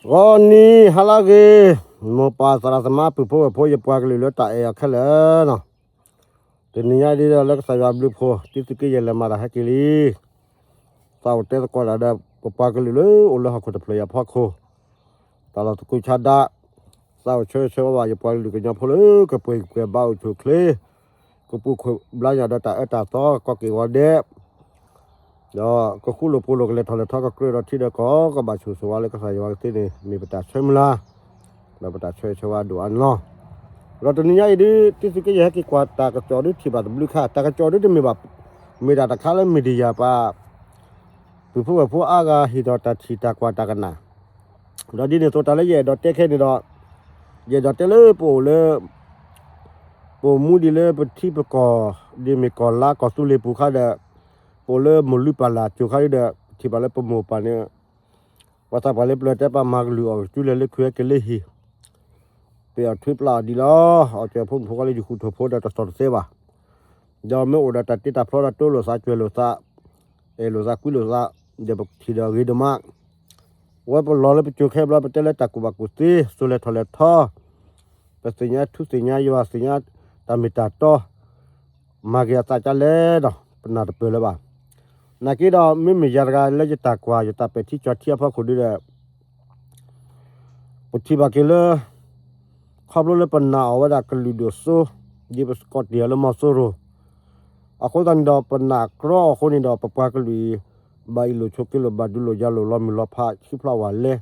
ဂီၤနံၤဟါလၢအဂ့ၤ, မိၢ်ပၢ်သရၣ်သမါ ပုၢ်ဖိဝဲၢ်ဖိ ယပှၤကလုာ်လၢတၢ်အဲၣ်အီၤခဲလၢာ်နီၤ, တနံၤညါဒ်ဒီးလၢကစၢ်ယွၤဘျုးဖှိၣ် တံသုးက့ယဲၢ်လဲၤမၤတၢ်ဟဲက့ၤလံ. သးအိၣ်တဲသကိးတၢ်ဒီး ပပှၤကလုာ်လၢအိၣ်လၢဟီၣ်ခိၣ်တဖျၢၣ်အံၤအဖီခိၣ်, တၢ်လီၢ်သကိးဆါဒၣ်, သးအိၣ်ဆၢဂ့ၤဆၢဝါဘၣ် ယပှၤကလုာ်ကညီဖိလၢကပှဲၤကွံာ်ဘါအိၣ်ဆူၣ်အိၣ်ချ့, ကပူၤဖှိၣ်ဘျါယွၤဒီးတၢ်အၢတၢ်သီ ကီၢ်က့ၣ်ဂီၤဒဲး ဒီးကဃူလိာ်ဖိးလိာ် ကလဲၤထီၣ်လဲၤထီ ကကြၢးဒီးထံဒီးကီၢ် ကဘၣ်ဆိၣ်ဂ့ၤဆိၣ်ဝါလၢကစၢ်ယွၤကသ့န့ၣ် မ့ၢ်ပတၢ်ဆၢမုၢ်လၢ်, ဒီးပတၢ်ဆၢဂ့ၤဆၢဝါဒိၣ်အါန့ၣ်လီၤ. ဒီးတနံၤညါအံၤဒ် တံသုးက့ယဲၢ်ဟဲက့ၤကွၢ်တၢ်ကစီၣ်ဒ်ထံၣ်ဘၣ်တဘျုးခါ, တၢ်ကစီၣ်ဒ်တမ့ၢ်ဘၣ်, မ့ၢ်ဒၣ်တၢ်ခါလၢ မ့ၢ်ဒံယၤပှၤ ပုၢ်ဖိဝဲၢ်ဖိအါဂၤဟ့ၣ်ဒီးတၢ်ထံၣ်တၢ်ကွၢ်တၢ်ကနၣ်, ဒီးဒ်န့ၣ်အသိးတၢ်လၢယအဲၣ်ဒိးတဲခဲန့ၣ်ဒီး, ယအဲၣ်ဒိးတဲလၢပအိၣ်လၢ ပအိၣ်မူဒံးလၢပထံပကီၢ်, ဒ်မ့ၢ်ကီၢ်လါကီၢ်သူလ့ၤပူၤခါဒီး, ပအိၣ်လၢမိၢ်လုၢ်ပၢ်လၢ်ကၠိၤခါဒ်ဒီး ပထံၣ်ဘၣ်လၢပမိၢ်ပၢ်န့ၣ်, ပှၤသးပှၢ်လၢပျၢၤတဲပာ်မၤကလုၢ်အီၣ်ကစုလဲၤလၢခုဟဲက့ၤလၢဟံၣ်, ပ့ၤအီၣ်ထွံပျၢ်အီၣ်ဒံးလီၤ, အီၣ်ကၢၤဖိမုၣ်ဖိဃီလၢယဃုထၢၣ်ဖိဒီးတသီၣ်တသဲဘၣ်, ဒီးမ့ၢ်အိၣ်ဒီးတၢ်တ့တၢ်ဖျီဒီးတိလိာ်သးကွဲၤလိာ်သး, အဲၣ်လိာ်သးကွံလိာ်သး, ဒီးပထံၣ်ဒီးဂ့ၤဒိၣ်မး ဝဲပလီၤလၢပကၠိၤခဲဘျီ ပတဲလၢတၢ်ကူၣ်ဘၣ်ကူၣ်သ့ စိၤလဲၤထီၣ်လဲၤထီ, ပသ့ၣ်ညါထူသ့ၣ်ညါယွၤသ့ၣ်ညါတၢ်မ့ၢ်တၢ်တီ, မၤက့ၤအသးကလဲၣ်ဒီး ပနၢ်တပၢၢ်လၢၤဘၣ်. နာ်က့ဒီး မ့မ့ၢ်ယၤတဂၤလၢယတၢ်ကွၢ် ယတၢ်ပဲာ်ထံကၠီၤထံအဖီခိၣ်ဒ်ဒီး ပထံၣ်ဘၣ်က့ၤလၢ ခီဖျိလၢပနာ်အီၤဝဲဒၣ်ကလုာ်ဒိၣ်စိ, ဒ်ပစကီးတ့ၢ်အီၤလၢမီၤစိရိၤ, အဃိသတးန့ၣ်ဒီး ပနာ်ကြီအဃိန့ၣ်ဒီး ပပှၤကလုာ်အံၤ ဘၣ်အ့ၣ်လိာ်ဆိးက့လိာ် ဘၣ်ဒုးလိာ်ယၤလိာ် လီၤမုၢ်လီၤဖး ဆံဖျိဝဲလဲၣ်.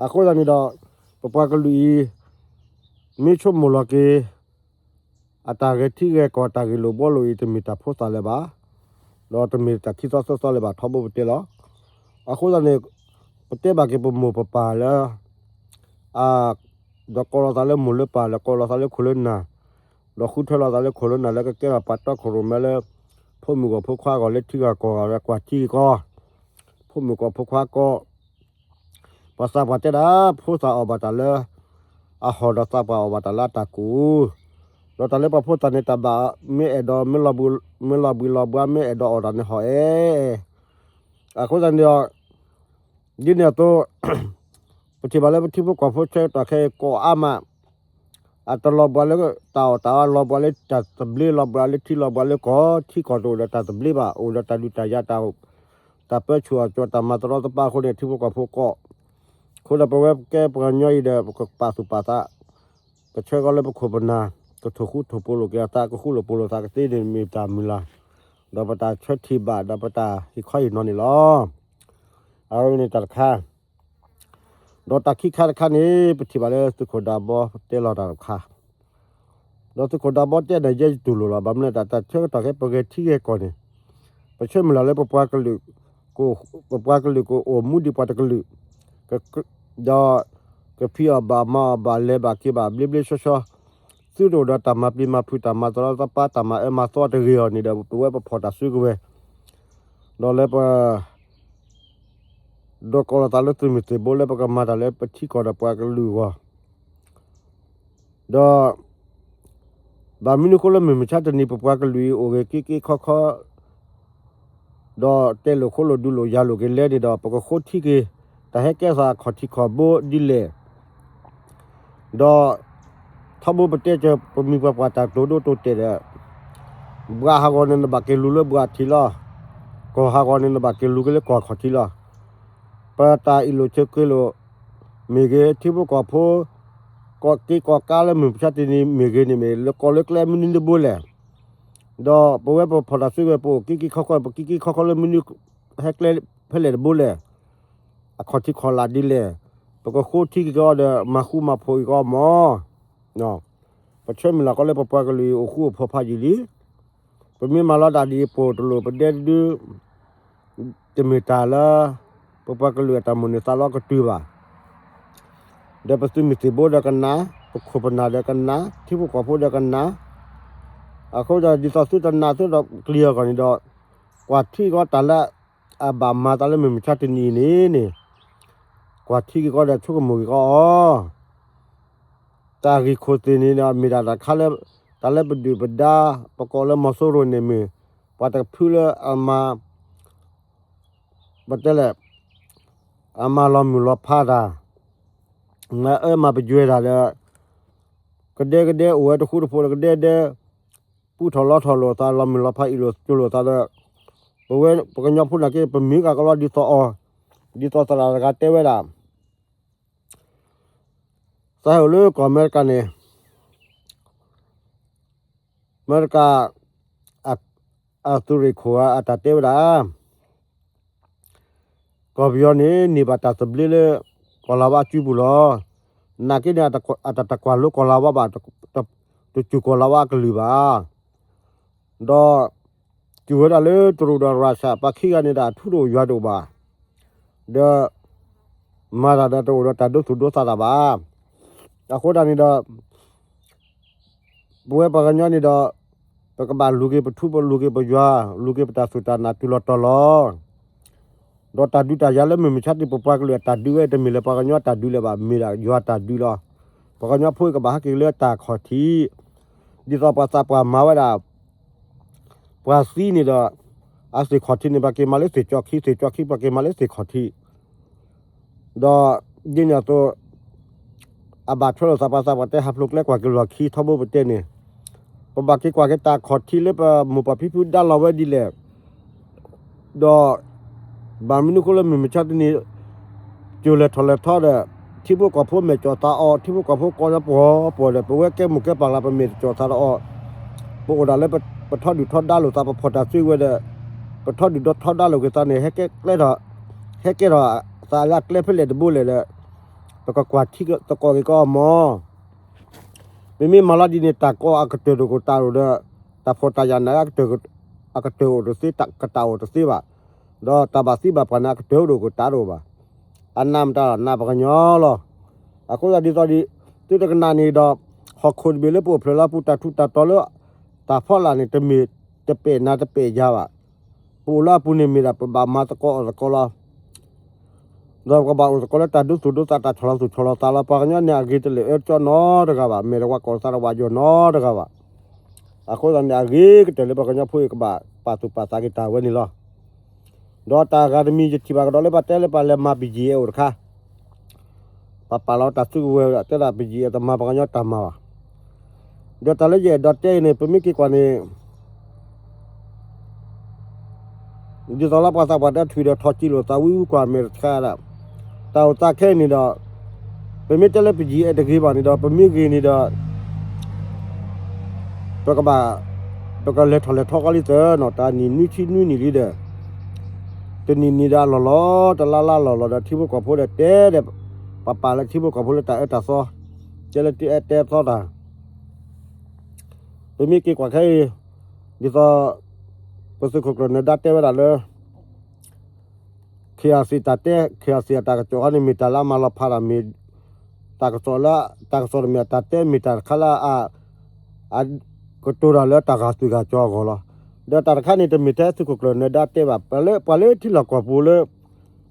အဃိသတးန့ၣ်ဒီး ပပှၤကလုာ်အံၤ မ့ၢ်ဆိကမိၣ်လီၤက့ၤ အတၢ်ဂဲၤထံဂဲၤကီၢ် တၢ်ဂ့ၢ်လိာ်ဘှီလိာ်အံၤ တမ့ၢ်တၢ်ဖိသၣ်လၢၤဘၣ်, ဒီးတမ့ၢ်တၢ်ခံသီသၢသီလၢၤဘၣ် ထီဘိပတဲလီၤ. အဃိသတးန့ၣ် ပတဲဘၣ်က့ၤပမိၢ်ပပၢ်လၢ အ ဒီးကိးလီၤသးလၢမိၢ်လၢပၢ် ဒီးကိးလီၤသးလၢခိၣ်လၢနၢ်, ဒီးဃုထၢလီၤသးလၢခိၣ်လၢနၢ်လၢကကဲထီၣ်ပှၤတီခိၣ်ရိၣ်မဲလၢ ဖိမုၣ်ဂီၢ်ဖိခွါဂီၢ်လၢထံဂၤကီၢ်ဂၤ ကွၢ်ထံကီၢ်, ဖိမုၣ်ကီၢ်ဖိခွါကီၢ် ပှၤသးပှၢ်တဲဒၣ် ဖိသၣ်အီၣ်ဘၣ်တၢ်လၢအဟီၣ် ဒီးသးပှၢ်အီၣ်ဘၣ်တၢ်လၢအတၢ်ကူၣ်, ဒီးတၢ်လၢပှၤဖိသၣ်န့ၣ် တၢ်ဘၣ်မ့ၢ်အဲၣ်ဒိး မ့ၢ်လီၤဘှံးလီၤဘှါ မ့ၢ်အဲၣ်ဒိးအီၣ်တၢ်န့ၣ်ဟီၣ်အဲၣ်. အဃိသတးန့ၣ်ဒီး ဒ်န့ၣ်အသိး ပထံၣ်ဘၣ်လၢပထံဖိကီၢ်ဖိဆၢကတီၢ်ခဲအံၤ ကိးအါမး, အတလီၤဘှါလၢတၢ်အီၣ်တၢ်အီ လီၤဘှါလၢတၢ်သဘျ့ လီၤဘှါလၢထံ လီၤဘှါလၢကီၢ်, ထံကီၢ်တအိၣ်ဒီးတၢ်သဘျ့ဘၣ်, အိၣ်ဒီးတၢ်ဒုးတၢ်ယၤ တၢ်ပၢဆူၣ်အီၣ်ကၠီ တၢ်မၤတရီတပါအဃိန့ၣ် ထံဖိကီၢ်ဖိကိး, အဃိဒီးပဝဲကဲပှၤကညီအံၤဒီး ပကပာ်သူၣ်ပာ်သး ပဆၢဂီၤလၢပခိၣ်ပနၢ် ကထိၣ်ဃူထိၣ်ဖိးလိာ်က့ၤအသး ကဃူလိာ်ဖိးလိာ်သးကသ့န့ၣ် မ့ၢ်တၢ်မုၢ်လၢ်, ဒီးပတၢ်ဆၢထံၣ်ဘၣ် ဒီးပတၢ်ဟ့ၣ်ခီဟ့ၣ်နီၤန့ၣ်လီၤ. အဝဲန့ၣ်တၢ်တခါ, ဒီးတၢ်ခံခါတခါန့ၣ် ပထံၣ်ဘၣ်လၢသုးခိၣ်ဒးဘီတဲလီၤတၢ်တခါ, ဒီးသုးခိၣ်ဒးဘီတဲဒီး ယဲယတူၢ်လိာ်လီၤ. ဘၣ်မနုၤလဲၣ် တၢ်ဆၢကတီၢ်ခဲအံၤ ပဂဲၤထံဂဲၤကီၢ်န့ၣ် ပဆၢမုၢ်လၢ်လၢပပှၤကလုာ် ပပှၤကလုာ်ကအိၣ်မူဒံးပှၤတကလုာ်, ဒီးကဖံးအီၣ်ဘၣ်မၤအီၣ်ဘၣ် လဲၤဘၣ်က့ၤဘၣ်ဘျ့ဘျ့ဆှီဆှီ, သုတအိၣ်ဒီးတၢ်မၤပျံၤမၤဖုး တၢ်မၤတရီတပါ တၢ်မၤအၢမၤသီတဂ့ၤအီၤန့ၣ်ဒီး ပဝဲပဖီၣ်တၢ်စုကဝဲၤ, ဒီးလၢပ ဒီးကိးလီၤသးလၢသုးမုၢ်သံၣ်ဘိလၢပကမၤတၢ်လၢပထံကီၢ်ဒီးပှၤကလုာ်အဂီၢ်, ဒီး ဘၣ်မနုၤအဃိလၢမုၢ်မဆါတနံၤ ပပှၤကလုာ်အံၤအိၣ်ဂ့ၤက့ၤက့ၤခီခီ ဒီးတဲလိာ်ဃိလိာ်ဒုးလိာ်ယၤလိာ်က့ၤလဲၣ်န့ၣ်ဒီး ပကဃိထံက့ၤ တၢ်ဟဲကဲထီၣ်သးအခီၣ်ထံးခီၣ်ဘိဒ်လဲၣ်, ဒီး ထီဘိပတဲကၢၤ ပမိၢ်ပပၢ်တၢ်တိာ်ဒိတိာ်တဲာ်ဒီး ဘှးဟးဂီၤန့ၣ် နဘၣ်က့ၤလူၤလၢဘှးထံးလီၤ. ကီၢ်ဟးဂီၤန့ၣ် နဘၣ်က့ၤလူၤက့ၤလၢကီၢ်ခီၣ်ထံးလီၤ. ပတၢ်အ့ၣ်လိာ်ဆိးက့လိာ် မ့ၢ်ဂ့ၤ ထံဖိကီၢ်ဖိ ကီၢ်က့ၤကီၢ်ကါလၢမုၢ်မဆါတနံၤမ့ၢ်ဂ့ၤန့ၣ်မ့ၢ် လၢကီၢ်လၢကျဲမနုၤတဘိလဲၣ်. ဒီးပဝဲပဖီၣ်တၢ်စုကဝဲၤ ပအိၣ်က့ၤက့ၤခီခီ ပက့ၤက့ၤခီခီလၢမနုၤဟဲကျဲဖဲလဲၣ်တဘိလဲၣ်. အခီၣ်ထံးခီၣ်လာ်ဒ်လဲၣ်. ပကဃိထံက့ၤကီးဒီး မၤဃူမၤဖိးက့ၤကီးမၢ်. ပဆၢမုၢ်လၢ်ကီးလၢပပှၤကလုာ်အံၤအိၣ်ဃူအိၣ်ဖိးဖးယံာ်လံ. ပမ့ၢ်မၤလီၤတၢ်ဒ်အံၤ ပအိၣ်တလိၣ်ပဒဲတဒု တမ့ၢ်တၢ်လၢ ပပှၤကလုာ်အတၢ်မိၣ်န့ၢ်သးလီကတုၤဘၣ်. ဒီးပသုးမုၢ်သံၣ်ဘိဒီးကနၣ်, ပခိၣ်ပနၢ်ဒီးကနၣ်, ထံဖိကီၢ်ဖိဒီးကနၣ်. အဃိဒီးဒ်သိးသုတနာ်သုဒီးကျံၤအဂီၢ်န့ၣ်ဒီး ကွၢ်ထံကီးတၢ်လၢ အဘၣ်မၤသးလၢမုၢ်မဆါတနံၤအံၤန့ၣ်န့ၣ် ကွၢ်ထံက့ၤကီးဒီးဆိကမိၣ်က့ၤကီးအီၤ တၢ်ဂ့ၢ်ခိၣ်သ့ၣ်န့ၣ်ဒီး မ့ၢ်ဒၣ်တၢ်ခါလၢ တၢ်လၢပဒုၣ်ပဒါ ပကိးလၢမီၤစိရိၤန့ၣ်မ့ၢ် ပှၤတဖုလၢအမၤ ပတဲလဲၣ် အမၤလီၤမုၢ်လီၤဖးတၢ် မၤအၢမၤပယွဲတၢ်ဒီး ကဒဲကဒဲအိၣ်ဝဲတဃူတဖိးဒီး ကဒဲဒဲ ပူထီၣ်လီထီၣ်လိာ်သး လီၤမုၢ်လီၤဖးအံၤလိာ်ကၠိလိာ်သးဒီး ပဝဲပှၤကညီဖိနာ်က့ ပမ့ၢ်ကကလီဒ်သိးအီၤ ဒ်သိးသရၣ်တဂၤတဲဝဲဒၣ် သးဟဲအိၣ်လၢကီၢ်အမဲရကၤန့ၣ် အမဲရကၤ အသုးရ့ၣ်ခိၣ်အတၢ်တဲဝဲဒၣ် ကီၢ်ပယီၤန့ၣ် န့ၢ်ဘၣ်တၢ်သဘျ့လၢ ကီၢ်လၤဝါအစုပူၤလီၤ. နာ်က့န့ၣ် အတၢ်တကွၢ်လိကီၢ်လၤဝါဘၣ်, တစူၢ်ကီၢ်လၤဝါအကလုၢ်ဘၣ်. ဒီး စူၢ်ဝဲဒၣ်လၢတရူးဒီးရၢၡၢၣ် ပှၤခံဂၤန့ၣ်ဒီး အထူတအိၣ်ယွၤတအိၣ်ဘၣ်. ဒီး မၤတၢ်ဒီးတအိၣ်ဒီးတၢ်ဒိသူၣ်ဒိသးတၢ်ဘၣ်. အဃိဒၣ်န့ၣ်ဒီး ပဝဲပှၤကညီန့ၣ်ဒီး ပကဘၣ်လူၤက့ၤပထူ ပလူၤက့ၤပယွၤ လူၤက့ၤပတၢ်စူၢ်တၢ်နာ်တုၤလီၤတီၤလီၤ. ဒီးတၢ်ဒုးတၢ်ယၤလၢမုၢ်မဆါတနံၤ ပပှၤကလုာ်အတၢ်ဒုးဝဲ တမ့ၢ်လၢပှၤကညီတၢ်ဒုးလၢၤဘၣ် မ့ၢ်ဒၣ်ယွၤတၢ်ဒုးလီၤ. ပှၤကညီဖိအံၤကဘၣ်ဟဲက့ၤလၢတၢ်ခီၣ်ထံး ဒ်သိးပှၤသးပှၢ်မၤဝဲဒၣ် ပှၤသံန့ၣ်ဒီး အသ့ၣ်ခီၣ်ထံးန့ၣ် ပှၤက့ၤမၤလၢသ့ၣ်ကၠီခံ သ့ၣ်ကၠီခံ ပှၤက့ၤမၤလၢသ့ၣ်ခီၣ်ထံး ဒီး ဒ်န့ၣ်အသိး အဘၣ်ထွဲလိာ်သးပှၤသးပှၢ်တဲ ဟးဖျိးကျဲကွၢ်က့ၤလီၢ်ခံထီဘိပတဲန့ၣ် ပဘၣ်က့ၤကွၢ်က့ၤတၢ်ခီၣ်ထံးလၢပမိၢ်ပၢ်ဖံဖုဒါလီၤဝဲဒ်လဲၣ် ဒီး ဘၣ်မနုၤဃိလၢမုၢ်မဆါတနံၤ ကၠိၤလဲၤထီၣ်လဲၤထီဒီး ထံဖိကီၢ်ဖိမဲာ်ကၠီၣ်သးအီၤ ထံဖိကီၢ်ဖိကိးညါပှီၤပှီၤဒီး ပဝဲကဲမိၢ်ကဲပၢ်လၢပမဲာ်တကၠီၣ်သးဒီးအီၤ ပအိၣ်ဒၣ်လၢပထီဒုၣ်ထီဒါလိာ်သး ပဖီၣ်တၢ်စုကဝဲၤဒီး ပထီဒုၣ်ထီဒါလိာ်က့ၤသးန့ၣ် ဟဲကဲကျဲထီၣ် ဟဲကဲထီၣ်သးလၢအကျဲဖဲလဲၣ်တဘိလဲၣ်ဒီး ပကကွၢ်ထံသကိးက့ၤကီးအီၤမး ပမ့ၢ်မၤလီၤဒ်န့ၣ် တၢ်ကိးအကတၢၢ်တအိၣ်ကတၢၢ်တအိၣ်ဒီး တၢ်ဖှီၣ်တၢ်ယာ်န့ၣ် အကတၢၢ်အိၣ်တသ့ ကတၢ်အိၣ်တသ့ဘၣ်. ဒီးတၢ်ဘၣ်သံဘၣ်ပှၢ်န့ၣ် အကတၢၢ်အိၣ်တအိၣ်ကတၢၢ်တအိၣ်ဘၣ်. အနးမတၤလီၤ နးပှၤကညီလီၤ. အဃိသတးဒ်သိးဒီး သုတကနၣ်န့ၣ်ဒီး ဟီၣ်ခိၣ်တဘ့ၣ်လၢပအိၣ်ဖျဲၣ်လီၤပူၤ တၢ်ထူးတၢ်တီၤလၢ တၢ်ဖီလာ်န့ၣ် တမ့ၢ်တပဲာ်နးတပဲာ်ယၤဘၣ်. ပအိၣ်လၢအပူၤန့ၣ် မ့ၢ်ဒၣ်ပဘၣ်မၤသကိးအီၣ်သကိးလီၤ. ဒီးပကဘၣ်အိၣ်သကိးလၢတၢ်ဒိသူၣ်ဒိသး တၢ်ဆီၣ်လီၤသူၣ်ဆီၣ်လီၤသးလီၤ. ပှၤကညီန့ၣ် အဂ့ၤတလၢာ်အၢတကၠီနီတဂၤဘၣ်. မ့ၢ်တဝၤကီၢ်သးတဝၤယိာ်နီတဂၤဘၣ်. အဃိသတးန့ၣ် အဂ့ၤကတၢၢ်လၢပှၤကညီဖိအံၤကဘၣ်ပာ်သူၣ်ပာ်သးက့ၤတၢ်ဝဲန့ၣ်လီၤ. ဒီးတၢ်ဂၤတမံၤယထံၣ်ဘၣ်ကဒီးလၢပှၤတဲလၢပှၤလဲၤမၤ ပီၣ်ကၠံၣ်အဲၣ် အိၣ်တခါ ပပာ်လီၤတၢ်စုကဝဲၤဝဲဒၣ် တဲဒၣ် ပီၣ်ကၠံၣ်အဲၣ် တမၤပှၤကညီတၢ်မၤဘၣ်. ဒီးတၢ်လၢယအဲၣ်ဒိးတဲအံၤန့ၣ် ပမ့ၢ်က့ၤကွၢ်န့ၣ် ဒ်သိးလၢပှၤသးပှၢ်တဲ ထွံၣ်ဒီးထီၣ်ကံလိာ်သးဝံဝံကွၢ်မဲာ်တခါဒၣ် တၢ်အိၣ်သးခဲအံၤန့ၣ်ဒီး ပမ့ၢ်တဲလၢပီၣ်ကၠံၣ်အဲၣ်တဂ့ၤဘၣ်န့ၣ်ဒီး ပမ့ၢ်ဂ့ၤန့ၣ်ဒီး ပကဘၣ် ပကလဲၤထီၣ်လဲၤထီကီးလံသၢနီၤ တၢ်နံၣ်နွံဆံနွံနံၣ်လံဒီး တနံၣ်နံၣ်ဒီးအလီၢ်လီၢ် တလါလါလီၢ်လီၢ်ဒီး ထံဖိကီၢ်ဖိဒီးတဲဒီး ပပာ်လၢထံဖိကီၢ်ဖိလၢတၢ်အၢတၢ်သီ တဲလၢတအဲၣ်တဲသီတၢ် ပမ့ၢ်က့ၤကွၢ်ခဲအံၤ ဒ်သိး ပသုးခိၣ်ကျၢၢ်နၢၤဒါတဲဝဲဒၣ်လၢ ခ့ၣ်အၣ်စံၣ်တၢ်တဲ ခ့ၣ်အၣ်စံၣ်အတၢ်ကစီၣ်ခါန့ၣ် မ့ၢ်တၢ်လၢအမၤလီၤဖးတၢ်မ့ၢ် တၢ်ကစီၣ်လၢ တၢ်ကစီၣ်တမ့ၢ်အတၢ်တဲမ့ၢ်တၢ်တခါလၢ အ ကတိၤတၢ်လၢတၢ်ဂာ်သွံၣ်ဂာ်စီၤအဂီၢ်လီၤ. ဒီးတၢ်တခါန့ၣ် တမ့ၢ်ထဲသုးခိၣ်ကျၢၢ်နၢၤဒါတဲဘၣ် ပှၤလၢ ပှၤလၢထံလီၢ်ကီၢ်ပူၤလၢ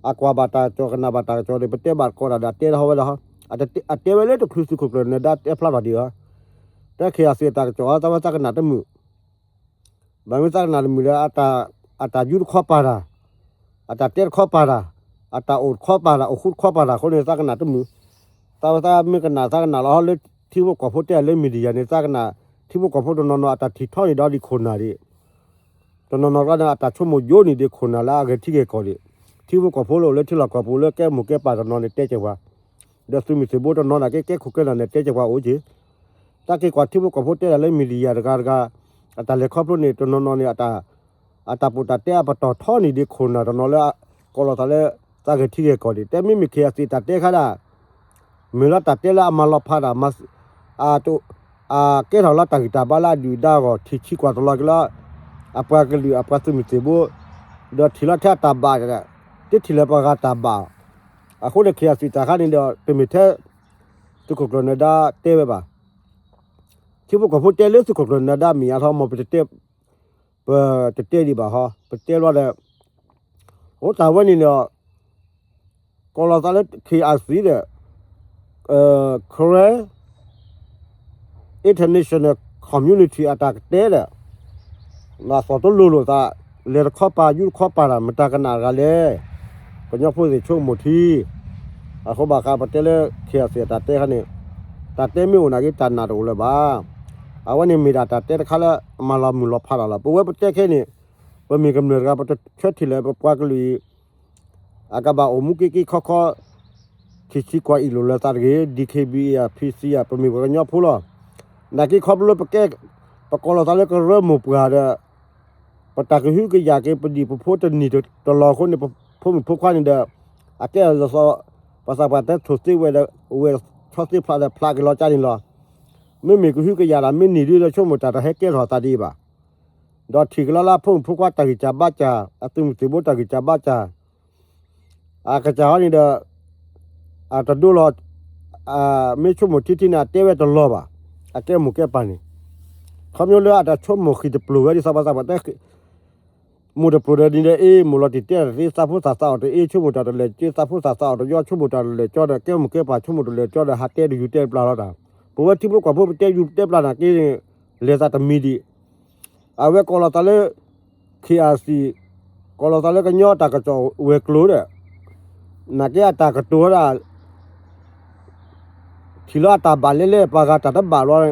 အကွၢ်ဘၣ်တၢ်ကစီၣ် ကနၣ်ဘၣ်တၢ်ကစီၣ်န့ၣ် ပတဲဘၣ်တကိးတၢ်ဒီးတဲထီၣ်ဝဲလီၤ. အတဲဝဲလၢတချုးသုးခိၣ်ကျၢၢ်နၢၤဒါတဲဖျါထီၣ်ဒံးဧါ. တၢ်ခ့ၣ်အၣ်စံၣ်အတၢ်ကစီၣ် သးဝဲသးကနၣ်တမုာ် ဘၣ်မနုၤသးကနၣ်တမုာ်လၢ အတၢ်ယူတခီပာ်တၢ်, အတၢ်တဲတခီပာ်တၢ်, အတၢ်အိၣ်တခီပာ်တၢ်, အိၣ်ဃူတခီပာ်တၢ်အဃိန့ၣ် သးကနၣ်တမုာ်. သးဝဲသးမ့ၢ်ကနၣ် သးကနၣ်လီၤလၢထံဖိကီၢ်ဖိတဲလၢ media န့ၣ် သးကနၣ် ထံဖိကီၢ်ဖိတနီၤနီၤ အတၢ်ထံၣ်ထီၣ်န့ၣ်ဒီးဒ်ခိၣ်နၢ်ဒံး တနီၤနီၤကျါန့ၣ် အတၢ်ဆိကမိၣ်ယိန့ၣ်ဒ်ခိၣ်နၢ်လၢအဂဲၤထံဂဲၤကီၢ်ဒံး, ထံဖိကီၢ်ဖိလၢအိၣ်လၢထံလီၢ်ကီၢ်ပူၤလၢကဲမိၢ်ကဲပၢ်တနီၤန့ၣ်တဲကဲပှၤ, ဒီးသုးမုၢ်သံၣ်ဘိတနီၤန့ၣ် ကဲကဲခိၣ်ကဲနၢ်န့ၣ်တဲကဲပှၤအိၣ်က့ၤ, တၢ်က့ၤကွၢ်ထံဖိကီၢ်ဖိတဲတၢ်လၢ media တဂၤတဂၤ အတၢ်လဲၤခီဖျိန့ၣ် တနီၤနီၤန့ၣ် အတၢ်ပူၤတၢ်တဲအပတီၢ်ထီန့ၣ်ဒ် ခိၣ်နၢ်တနီၤလၢ ကိးလီၤသးလၢ သးဂဲၤထံဂဲၤကီၢ်ဒံး, တဲမ့မ့ၢ် ခ့ၣ်အၣ်စံၣ် တၢ်တဲခါဒၣ် မ့ၢ်လီၤတၢ်တဲလၢအမၤလီၤဖးဒၣ် အကဲထီၣ်လၢတၢ်ဂံၢ်တၢ်ဘါလၢအဒုၣ်ဒါအဂီၢ် ထံၣ်ဆံးကွၢ်တလီၤက့ၤလၢ အပှၤကလုာ်အပှၤသုးမုၢ်သံၣ်ဘိ, ဒီးထံၣ်လီၤထဲအတၢ်ဘၣ်, တထံၣ်လၢပှၤဂၤတၢ်ဘၣ်, အဃိန့ၣ် ခ့ၣ်အၣ်စံၣ် တၢ်ခါန့ၣ်ဒီး တမ့ၢ်ထဲ သုးခိၣ်ကျၢၢ်နၢၤဒါတဲဝဲဘၣ်. ထံဖိကီၢ်ဖိတဲလၢသုးခိၣ်ကျၢၢ်နၢၤဒါမ့ၢ်အါထီၣ် မ်ပတတဲ ပတတဲဒံးဘၣ်ဟီ, ပတဲလီၤဒီး အိၣ်တၢ်ဝဲန့ၣ်ဒီး ကိးလီၤသးလၢ ခ့ၣ်အၣ်စံၣ် ဒီး Karen International Community အတၢ်ကတဲဒီး အသီၣ်တလိၤလိာ်သး, လဲၤတခီပၤ ယူတခီပၤတၢ် မတၤကနၣ်တဂၤလဲၣ်. ကညီဖိသ့ၣ်ဆိကမိၣ်ထံ အဃိဘၣ်ဃးပတဲလၢ ခ့ၣ်အစ့ၣ် တၢ်တဲခါန့ၣ်, တၢ်တဲမ့ၢ်အိၣ်နာ်က့ တၢ်နာ်တအိၣ်လၢၤဘၣ်. အဝဲန့ၣ်မ့ၢ်ဒၣ်တၢ်တဲတခါလၢအမၤလီၤမုၢ်လီၤဖးတၢ်လီၤ. ပဝဲပတဲခဲအံၤန့ၣ်, ပမ့ၢ်ကမျၢၢ်တဂၤ ပတဆၢထံၣ်လၢပပှၤကလုာ်အံၤ အကဘၣ်အိၣ်မူက့က့ခီခီ, ထံၣ်ဆံးကွၢ်အံၣ်လိာ်လၢသးတဂ့ၤ, DKBA အ PC အ ပမ့ၢ်ပှၤကညီဖိလီၤ. နာ်က့ခီဖျိလၢပကဲ, ပကိးလီၤသးလၢကရၢမိၢ်ပှၢ်ဒီး ပတၢ်ကဟုကယာ်က့ၤ ပဒံၣ်ပဖိတနံၣ်တလီၢ်အဃိန့ၣ် ပဖိမုၣ်ဖိခွါန့ၣ်ဒီး အကဲအလီၤသီ, ပှၤသးပှၢ်တဲထိၣ်သ့ဝဲဒီး ဝဲဆီသ့ဖျးဒီးဖျးက့ၤလီၤကၢ်န့ၣ်လီၤ. မ့မ့ၢ်ကဟုကယာ်ဒၣ် မ့ၢ်နံၣ်ဒုဒီး ဆိကမိၣ်တၢ်တဟဲကဲထီၣ်သးဒ်အံၤဘၣ်. ဒီးထံၣ်ကလီလၢအဖိမုၣ်ဖိခွါတၢ်ဂံၢ်စၢ်ဘါစၢ်, အသုးမုၢ်သံၣ်ဘိတၢ်ဂံၢ်စၢ်ဘါစၢ် အကစၢ်ဟီန့ၣ်ဒီး အတဒိလီၤ, မ့ၢ်ဆိကမိၣ်ထံထံန့ၣ် အတဲဝဲတလီၤဘၣ်, အကဲမိၢ်ကဲပၢ်န့ၣ်, ခီဖျိလၢအတၢ်ဆိကမိၣ်ဃံၣ်တပျိၤဝဲဒ်သိးပှၤသးပှၢ်တဲ, မိၢ်တပျိၤဒီးန့ၣ်ဒီး အ့ မိၢ်လီၤတံၢ်တဲတသ့ သးဖိသၣ်သးအီၣ်တအ့ ဆိကမိၣ်တၢ်တလဲၤက့ သးဖိသၣ်သးအီၣ်တယီ ဆိကမိၣ်တၢ်တလဲၤကၠီဒီး ကဲမိၢ်ကဲပၢ်ဆိကမိၣ်တလဲၤကၠီဒီး ဟးတဲတယူၤတဲပျၢ်လီၤတၢ်, ပဝဲထံဖိကီၢ်ဖိပတဲယူၤတဲပျၢ်နာ်က့န့ၣ် လဲၤသးတမံၤဒံး အဝဲကိးလီၤသးလၢ ခ့ၣ်အစံၣ်, ကိးလီၤသးလၢကညီတၢ်ကစီၣ်ဝဲၤကျိၤဒီး နာ်က့အတၢ်ကတိၤဝဲဒၣ် ထံၣ်လၢအတၢ်ဘၣ်လဲၣ်လဲၣ် ပှၤဂၤတၢ်တဘၣ်လီၤ,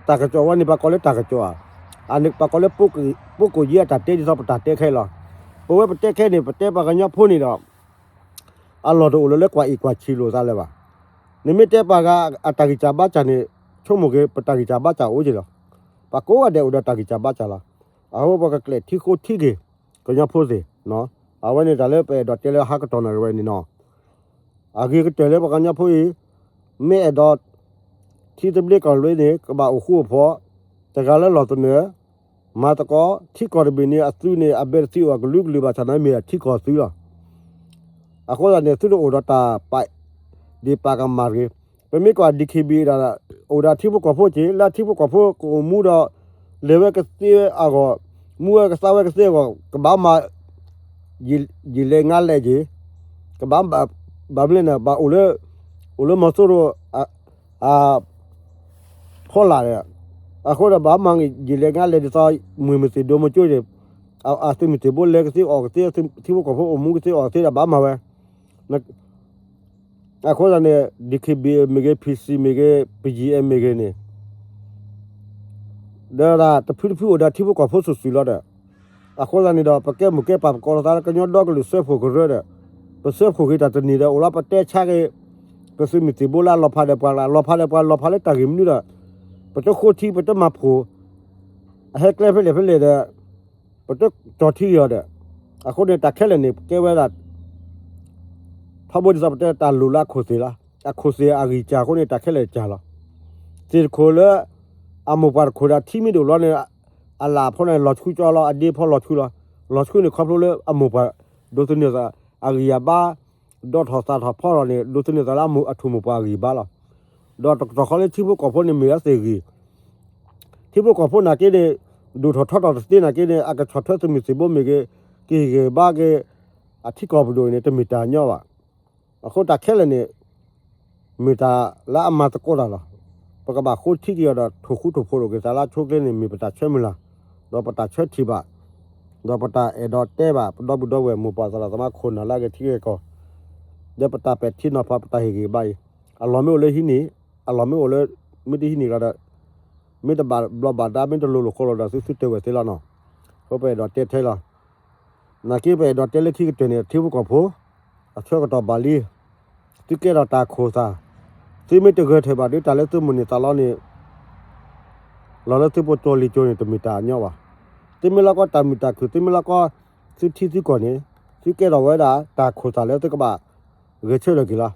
တၢ်ကစီၣ်ဝဲန့ၣ် ပှၤကိးလၢတၢ်ကစီၣ်ဧါ, အန့ၣ်ပှၤကိးလၢ ပိးကိၣ်ယ့အတၢ်တဲဒ်သိးပတၢ်တဲခဲအံၤလီၤ. ပဝဲပတဲခဲအံၤန့ၣ် ပတဲပှၤကညီဖိန့ၣ်ဒီး အလီၢ်တအိၣ်လၢလၢကွၢ်အံၣ်ကွၢ်ဆံးလိာ်သးလၢၤဘၣ်. နမ့ၢ်တဲပှၤဂၤအတၢ်ဂံၢ်စၢ်ဘါစၢ်န့ၣ် ဆိကမိၣ်က့ၤ ပတၢ်ဂံၢ်စၢ်ဘါစၢ်အိၣ်က့ၤလီၤ. ပှၤကိးဂၤဒဲးအိၣ်ဒီးတၢ်ဂံၢ်စၢ်ဘါစၢ်လီၤ. အဃိပကကျဲးထံဃိထံက့ၤ ကညီဖိသ့ၣ်, အဝဲန့ၣ်တၢ်လၢပအဲၣ်ဒိးတဲလၢဟါကတီၢ်နၣ်ရံၣ်ဝဲန့ၣ်နီၤ. အဂ့ၤကတၢၢ်လၢပှၤကညီဖိအံၤ မ့ၢ်အဲၣ်ဒိး ထံသဘျ့ကီၢ်သဘျ့န့ၣ် ကဘၣ်အိၣ်ဃူအိၣ်ဖိး, တဂၤလၢလီၢ်သနၢၣ်, မၤသကိး ထံကီၢ်တဘ့ၣ်န့ၣ် အသုးန့ၣ် အဘဲတသံအိၣ်အကလုာ်ကလုာ်ဘၣ်ဆၣ်န့ၣ် မ့ၢ်ဒၣ်ထံကီၢ်သုးလီၤ. အဃိသတးန့ၣ် သုတအိၣ်ဒီးတၢ်ပာ်ဒ့ၣ်ပာ်ကမၣ်တဂ့ၤ. ပမ့ၢ်ကွၢ် DKBA ဒၣ် အိၣ်ဒီးထံဖိကီၢ်ဖိက့ၤ လၢထံဖိကီၢ်ဖိကအိၣ်မူဒီး လဲၤဝဲကသ့အဂီၢ်, မူဝဲကသါဝဲကသ့အဂီၢ် ကဘၣ်မၤ ယံာ်လဲၣ်ငါလဲၣ်က့ၤ, ကဘၣ် ဘၣ်မနုၤလဲၣ်န့ၣ် ဘၣ်အိၣ်လၢ အိၣ်လၢမီၤစိရိၤ ဖီလာ်ဒီး အဃိဒီးဘၣ်မၤယံာ်လဲၣ်ငါလဲၣ်ဒ်သိး မုၢ်မသ့ၣ်ဒိမကၠိန့ၣ် အသုးမုၢ်သံၣ်ဘိလဲၤကသ့အီၣ်ကသ့ ထံဖိကီၢ်ဖိအိၣ်မူကသ့အီၣ်ကသ့ဒီးဘၣ်မၤဝဲ အဃိသတးန့ၣ် DKBA မ့ၢ်ဂ့ၤ PC မ့ၢ်ဂ့ၤ BGF မ့ၢ်ဂ့ၤန့ၣ် ဒီးတဖုတဖုအိၣ်ဒီးထံဖိကီၢ်ဖိစုာ်စုာ်လီၤဒီး အဃိသတးန့ၣ်ဒီး ပကဲမိၢ်ကဲပၢ်ပကိးလီၤသးလၢကညီဒီကလုာ်စၢဖှိၣ်ကရၢဒီး ပစၢဖှိၣ်က့ၤတၢ်တနံၤဒီး အိၣ်လီၤပတဲဆါက့ၤ ပသုးမုၢ်သံၣ်ဘိလၢအလီၤဖးဒီးပှၤလၢ လီၤဖးဒီးပှၤလီၤဖးလၢတၢ်ဂ့ၢ်မနုၤဒီး ပတဃိထံပတမၤဖှိၣ် အဟဲကျဲဖဲလဲၣ်ဖဲလဲၣ်ဒီး ပတကၠီၤထံက့ၤအီၤဒီး အဃိန့ၣ်တၢ်ခဲလၢာ်န့ၣ် ကဲဝဲဒၣ် ထီဘိဒ်သိးပတဲတၢ်လိၣ်လၢအခိၣ်သ့ၣ်လီၤ. အခိၣ်သ့ၣ်အဂံၢ်စၢ်အဃိန့ၣ် တၢ်ခဲလၢာ်စၢ်လီၤ. သ့ၣ်တခိၣ်လၢ အမိၢ်ပှၢ်တခိၣ်ဒီးထံမ့ၢ်တအိၣ်လီၤန့ၣ် အလၢ်ဖိန့ၣ်လီၤဆူကၠီလီၤ အဒ့ဖိလီၤဆူလီၤ. လီၤဆူန့ၣ်ခီဖျိလၢအမိၢ်ပှၢ် ဒိးသန့ၤသးအဂံၢ်အဘါ ဒီးထီၣ်သးထီၣ်ဖီထီၣ်န့ၣ် ဒိးသန့ၤသးလၢအမိၢ်အထူၣ်မိၢ်ပှၢ်အဂံၢ်အဘါလီၤ. ဒီးတကတီၢ်ဃီလၢထံဖိကီၢ်ဖိန့ၣ်မ့ၢ်လၢသ့ၣ်ဂံၢ် ထံဖိကီၢ်ဖိနာ်က့န့ၣ် ဒိၣ်ထီၣ်ထီထီၣ်တသ့နာ်က့န့ၣ် အကဆီၣ်ထွဲသုးမုၢ်သံၣ်ဘိမ့ၢ်ဂ့ၤ ကဟ့ၣ်ဂံၢ်ဟ့ၣ်ဘါက့ၤ အထံကီၢ်ပဒိၣ်န့ၣ် တမ့ၢ်တၢ်ညီဘၣ်. အဃိတၢ်ခဲလၢာ်န့ၣ် မ့ၢ်တၢ်လၢအမၤသကိးတၢ်လီၤ. ပကဘၣ်ဃိထံက့ၤအီၤဒီး ထိၣ်ဃူထိၣ်ဖိးလိာ်က့ၤသးလၢအဆိကျဲန့ၣ် မ့ၢ်ပတၢ်ဆၢမုၢ်လၢ်, ဒီးပတၢ်ဆၢထံၣ်ဘၣ်, ဒီးပတၢ်အဲၣ်ဒိးတဲဘၣ် ပဒီပုၢ်ဒီဝဲၢ်မိၢ်ပၢ်သရၣ်သမါခိၣ်နၢ်လၢအဂဲၤထံဂဲၤကီၢ်, ဒီးပတၢ်ပဲာ်ထံနီၤဖးပတၢ်ဟ့ၣ်ဂံၢ်ဟ့ၣ်ဘါအံၤ, အလီၢ်မ့ၢ်အိၣ်လၢဟံးန့ၢ်, အလီၢ်မ့ၢ်အိၣ်လၢ မ့ၢ်တဟံးန့ၢ်လီၤဒီး မ့ၢ်တဘၣ်ဘျီးဘၣ်ဒါ မ့ၢ်တလိၤလိာ်ဃိလိာ်ဒီး သုသုတဲဝဲသ့လီၤနီၤ. အဃိပအဲၣ်ဒိးတဲထဲလီၤ. နာ်က့ပအဲၣ်ဒိးတဲလၢခံကတၢၢ်န့ၣ် ထံဖိကီၢ်ဖိ အဆၢကတီၢ်ဘၣ်လံ. သုကဲထီၣ်တၢ်ခိၣ်သး, သုမ့ၢ်တဂဲၤထၢၣ်ဘၣ်ဒီးတၢ်လၢသုမိၣ်န့ၢ်သးလီန့ၣ် လီၤလၢသုပှၤကၠီၤလံၤကၠီၤန့ၣ် တမ့ၢ်တၢ်အညီဘၣ်. သုမ့ၢ်လီၤကီတၢ်မုာ်တၢ်ခုၣ် သုမ့ၢ်လီၤကီ သုထံသုကီၢ်န့ၣ် သုကဲထီၣ်ဝဲဒၣ်တၢ်ခိၣ်သးလၢသုကဘၣ်ဂဲၤဆၢထၢၣ်က့ၤလီၤ.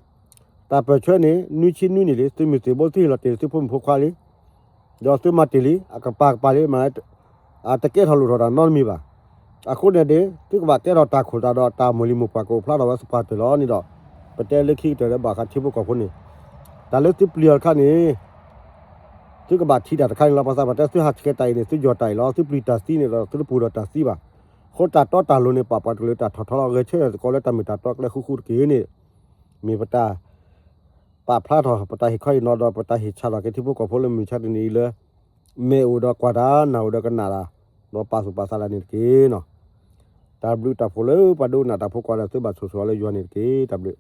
တၢ်ပၢၢ်ဆၢန့ၣ် နွံဆံနွံနံၣ်လံ သုမုၢ်သံၣ်ဘိသုဟ့ၣ်လီၤတ့ၢ်သုဖိမုၣ်ဖိခွါလံ ဒီးသုမၤတ့ၢ်လံ အကပၤကပၤလံ မ့ၢ် အတကဲထီၣ်လိၣ်ထီၣ်တၢ်နီတမံၤဘၣ်. အဃိန့ၣ်ဒီး သုကဘၣ်ကဲထီၣ်တၢ်ခိၣ်သးဒီးတၢ်မိၢ်လံၤမိၢ်ပှၢ်ကအိၣ်ဖျါထီၣ်ဝဲသပှၢ်တၢၢ်လီၤန့ၣ်ဒီး ပတဲလၢခံကတၢၢ်လၢဘၣ်ဃးထံဖိကီၢ်ဖိန့ၣ် တၢ်လၢသုပျံၤအီၤတခါန့ၣ် သုကဘၣ်ထံၣ်တၢ်တခါန့ၣ်လီၤ. ပှၤသးပှၢ်တဲသုဟးဆှဲးတၢ်အံၤန့ၣ် သုယီၢ်တၢ်အံၤလီၤ. သုပျံၤတၢ်သံန့ၣ်ဒီး သုတပူၤဒီးတၢ်သံဘၣ်. အဃိတၢ်တီတၢ်လိၤန့ၣ် ပာ်ပှၤတကလုာ်တၢ်ထီၣ်ထီလီၤ. ဂဲၤဆၢထၢၣ်သကိးလၢတၢ်မ့ၢ်တၢ်တီကျဲဃူဃူတက့ၢ်န့ၣ် မ့ၢ်ပတၢ် ပာ်ဖျါထီၣ် ပတၢ်ဟ့ၣ်ခီဟ့ၣ်နီၤဒီး ပတၢ်ဟ့ၣ်ဆၣ်ထီၣ်က့ၤထံဖိကီၢ်ဖိလၢမုၢ်မဆါတနံၤအံၤလၢ မ့ၢ်အိၣ်ဒီးကွၢ်တၢ် နၢ်အိၣ်ဒီးကနၣ်တၢ် ဒီးပာ်သူၣ်ပာ်သးတၢ်န့ၣ်တက့ၢ်နီၤ. တၢ်ဘျုးတၢ်ဖှိၣ်လၢပှၤဒိကနၣ်တၢ်ဖိကိးဂၤဒဲး သုဘၣ်ဆိၣ်ဂ့ၤအီၤလၢယွၤန့ၣ်တက့ၢ်. တၢ်ဘျုး